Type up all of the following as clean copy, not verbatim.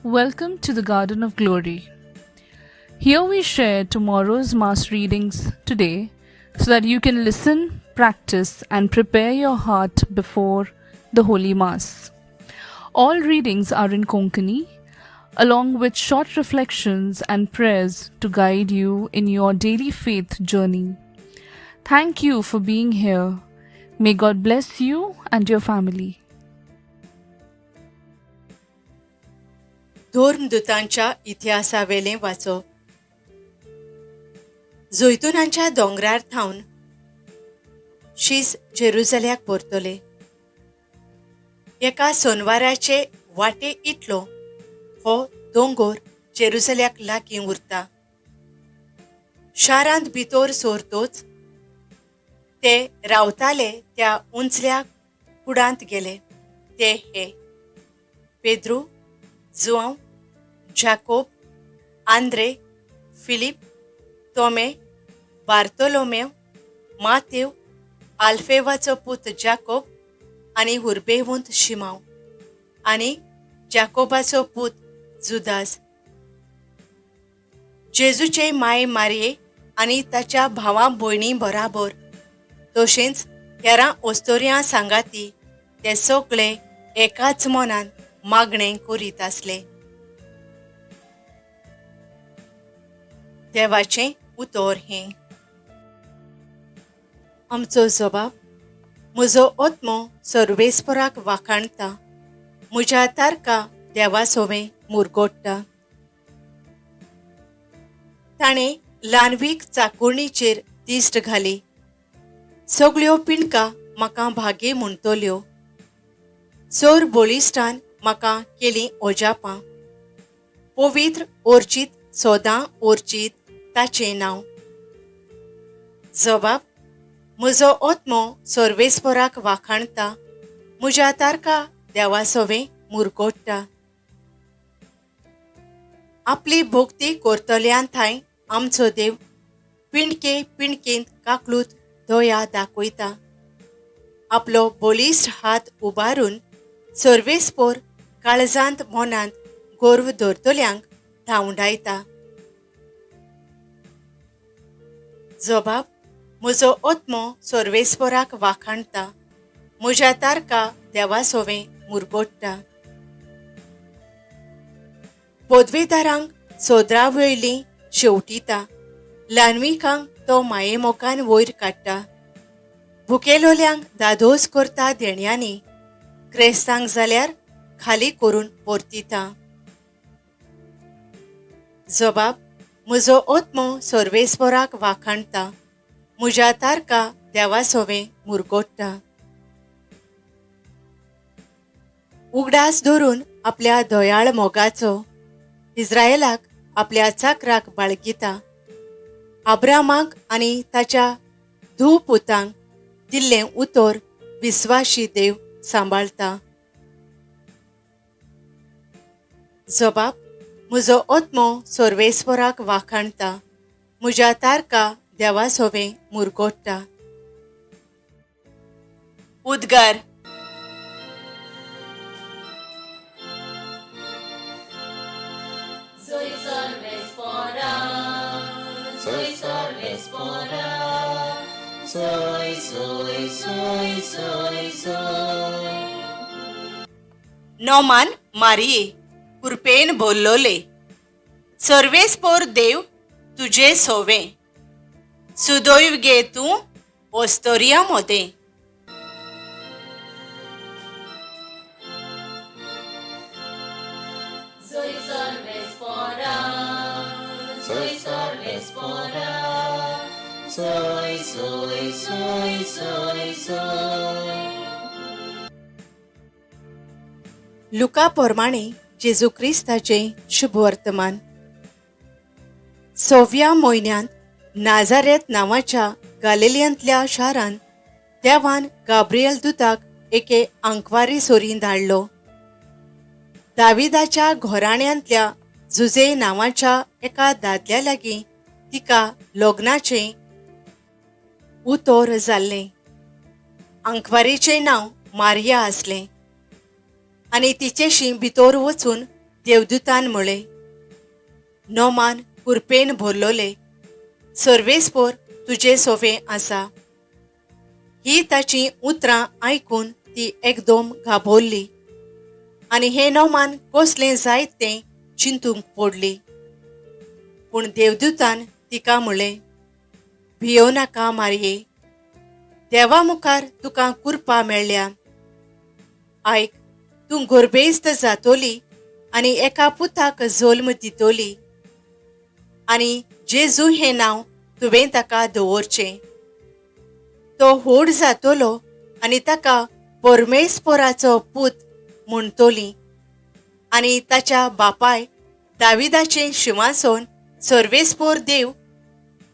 Welcome to the Garden of Glory. Here we share tomorrow's Mass readings today so that you can listen, practice, and prepare your heart before the Holy Mass. All readings are in Konkani, along with short reflections and prayers to guide you in your daily faith journey. Thank you for being here. May God bless you and your family. धर्मदुतांच्या इतिहासावेलें वाचप. जैतुनांच्या दोंगरार थावन शीस जेरुजल्याक परतले. एका सोनवाराचे वाटे इतलो हो दोंगोर जेरुजल्याक लागीं उरता. शारांत भितर सरतोच ते रावताले त्या उंचल्या कुडांत गेले. ते हे पेद्रू, जुआंव, जाकोब, आंद्रे, फिलीप, तोमे, बार्तोलोमेव, मातेव, आल्फेवाचो पूत जाकोब आनी हुर्बेवंत शिमाव आनी जाकोबाचो पूत जुदास. जेजूचे माय मारये आनी ताच्या भावा भयणी बराबर तशेंच हेरां ओस्तोरयां सांगाती ते सगळे एकाच मनान मागणें करीत आसले. देवाचें उतर हें. आमचो जबाब. म्हजो आत्मो सर्वेस्पराक वाखाणता, म्हज्या तारका देवा सोवें मुरगोडटा. ताणें ल्हानवीक चाकुरणीचेर दिश्ट घाली. सगळ्यो पिंडका म्हाका भागे म्हणटल्यो. चोर बळिश्टान म्हाका केलीं ओजापां. पवित्र ओर्चीत सदां ओर्चीत ताचें नांव. जबाब. म्हजो आत्मो सर्वेस्पराक वाखाणता, म्हज्या तारका देवा सोवें मुरगोडटा. आपली भक्ती करतल्यान थांय आमचो देव पिंडके पिंडकेंत काकलूत दया दाखयता. आपलो बळिश्ट हात उबारून सर्वेस्पोर काळजांत मनांत गर्व दवरतल्यांक धांवडायता. जबाब. म्हजो आत्मो सर्वेस्पराक वाखाणता, म्हज्या तारका देवा सोवें मुरगोडटा. पदवेदारांक सोदरा वयली शेवटिता, ल्हानविकांक तो मायेमोगान वयर काडटा. भुकेलोल्यांक दादोस करता देण्यांनी, क्रेस्तांक जाल्यार खाली करून परतिता. जबाब. म्हजो आत्मो सर्वेस्पराक वाखाणता, म्हज्या तारका देवा सोवें मुरगोडटा. उगडास धरून आपल्या दयाळ मोगाचो इस्रायलाक आपल्या चाकराक बाळगिता. आब्रामाक आनी ताच्या धूव पुतांक दिल्लें उतर विस्वाशी देव सांबाळता. जबाब. म्हजो आत्मो सर्वेस्पराक वाखाणता, म्हज्या तारका देवा सोवें मुरगोडटा. उद्गार. नोमान मारिये कृपेन बोल्लोले, सर्वेस्पोर देव तुजे सोवें, सुदैव गे तूं ओस्तोरिया मोदें. लुका प्रमाणे जेजू क्रिस्ताचें शुभवर्तमान. सव्या म्हयन्यांत नाजारेत नांवाच्या गालिलियांतल्या शारांत देवान गाब्रियल दुताक एके आंकवारी सोरीं धाडलो. दाविदाच्या घराण्यांतल्या जुजे नांवाच्या एका दादल्या लागीं तिका लग्नाचें उतर जाल्लें. आंकवारीचें नांव मारिया आसलें आनी तिचेशी भितर वचून देवदूतान म्हळें, नोमान कुरपेन भरलोले, सर्वेस्पोर तुजे सोवे आसा. ही ताची उतरां आयकून ती एकदम घाबरली आनी हें नोमान कसलें जायत तें चिंतूंक पडली. पूण देवदूतान तिका म्हळें, भियो नाका मारये, देवा मुखार तुका कुरपा मेळ्ळ्या. आयक, तूं गोरबेस्त जातोली आनी एका पुताक जल्म दितोली आनी जेजू हें नांव तुवें ताका दवरचें. तो व्हड जातलो आनी ताका परमेस्पोराचो पूत म्हणटली आनी ताच्या बापाय दाविदाचें शिंवासन सर्वेस्पोर देव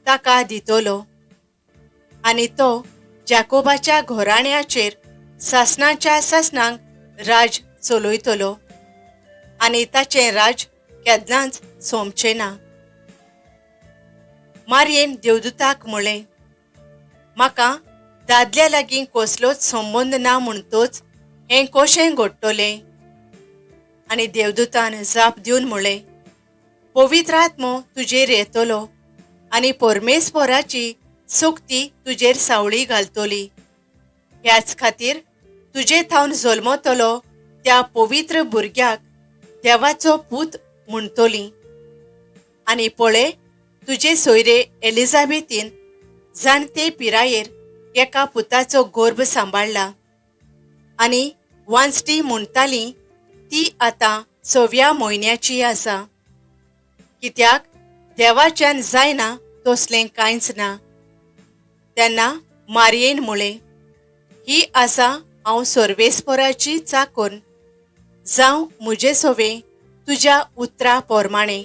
ताका दितलो आनी तो जाकोबाच्या घराण्याचेर सासणाच्या सासणांक राज चलयतलो आनी ताचें राज केन्नाच सोंपचें ना. मारयेन देवदूताक म्हळें, म्हाका दादल्या लागीं कसलोच संबंद ना म्हणटोच हें कशें घडटलें? आनी देवदूतान जाप दिवन म्हळें, पवित्र आत्मो तुजेर येतलो आनी परमेस्वराची सक्ती तुजेर सावळी घालतली. ह्याच खातीर तुजे थावन जल्मतलो त्या पवित्र भुरग्याक देवाचो पूत म्हणटली. आनी पळय, तुजे सोयरे एलिझाबेथीन जाणते पिरायेर एका पुताचो गर्भ सांबाळ्ळा आनी वांजटी म्हणटाली ती आतां 6व्या म्हयन्याची आसा. कित्याक देवाच्यान जायना तसलें कांयच ना. तेन्ना मारयेन म्हळें, ही आसा हांव सर्वेस्पराची चाकोन, जावं म्हजे सोवे तुज्या उतरा पोरमाणें.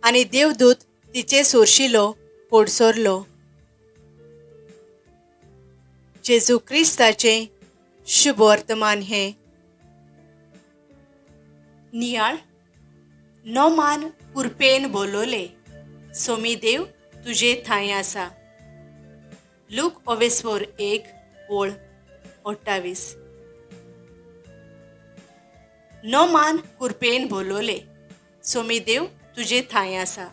आनी देवदूत तिचे सोरशिलो कोडसरलो. जेजू क्रिस्ताचें शुभवर्तमान हें. नियाळ. नोमान कुरपेन बोलवले, सोमी देव तुजे थांय आसा. लूक ओवेस्पोर 1:28. नोमान कुरपेन बोलवले, सोमी देव तुजे थांय आसा.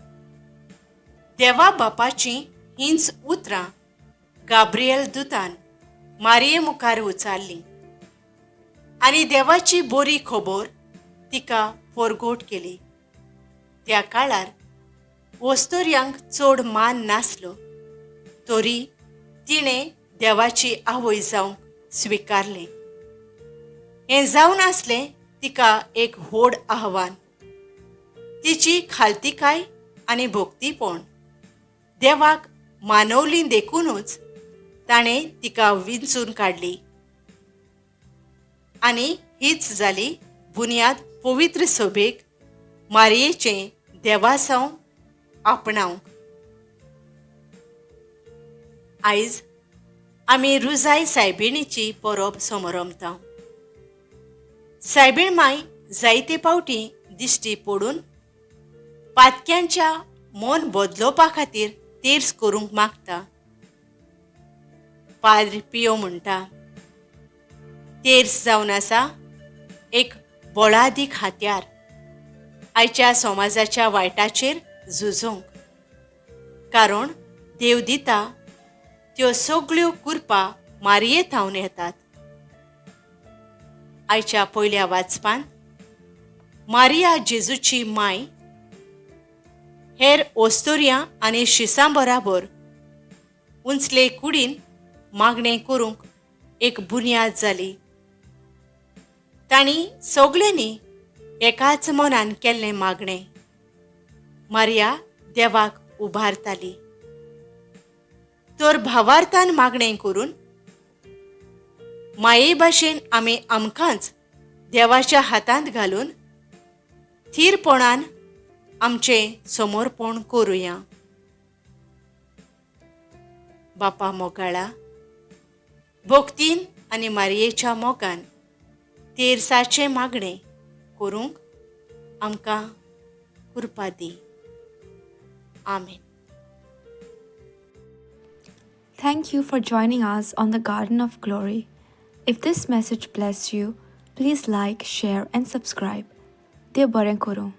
देवा बापाची हींच उतरां गाब्रिएल दुतान मारये मुखार उचारलीं आनी देवाची बरी खबर तिका परगोट केली. त्या काळार वस्तुर्यांक चड मान नासलो तरी तिणें देवाची आवय जावंक स्विकारलें. हें जावन आसलें तिका एक व्हड आव्हान. तिची खालतीकाय आनी भक्तीपण देवाक मानवली देखुनूच ताणें तिका विंचून काडली आनी हीच जाली बुन्याद पवित्र सभेक मारयेचें देवासांव आपणावंक. आयज आमी रुजाय सायबिणीची परब समरमता. सायबीण माय जायते फावटी दिश्टी पडून पातक्यांच्या मन बदलोवपा खातीर तेर्स करूंक मागता. पाद्र पियो म्हणटा, तेर्स जावन आसा एक बळादीक हात्यार आयच्या समाजाच्या वायटाचेर झुजूंक, कारण देव दिता त्यो सगळ्यो कुरपा मारये थावन येतात. आयच्या पयल्या वाचपान मारिया जेजूची माय हेर ओस्तोरयां आनी शिसां बराबर उंचले कुडीन मागणें करूंक एक बुन्याद जाली. तांणी सगल्यांनी एकाच मनान केल्लें मागणें मारिया देवाक उबारताली. तर भावार्थान मागणें करून माये भाशेन आमी आमकांच देवाच्या हातांत घालून थीरपणान आमचें समर्पण करुया. बापा मोगाळा, भक्तीन आनी मारयेच्या मोगान तेरसाचें मागणें करूंक आमकां कृपा दी. आमेन. Thank you for joining us on the Garden of Glory. If this message blessed you, please like, share, and subscribe. देव बरें करूं.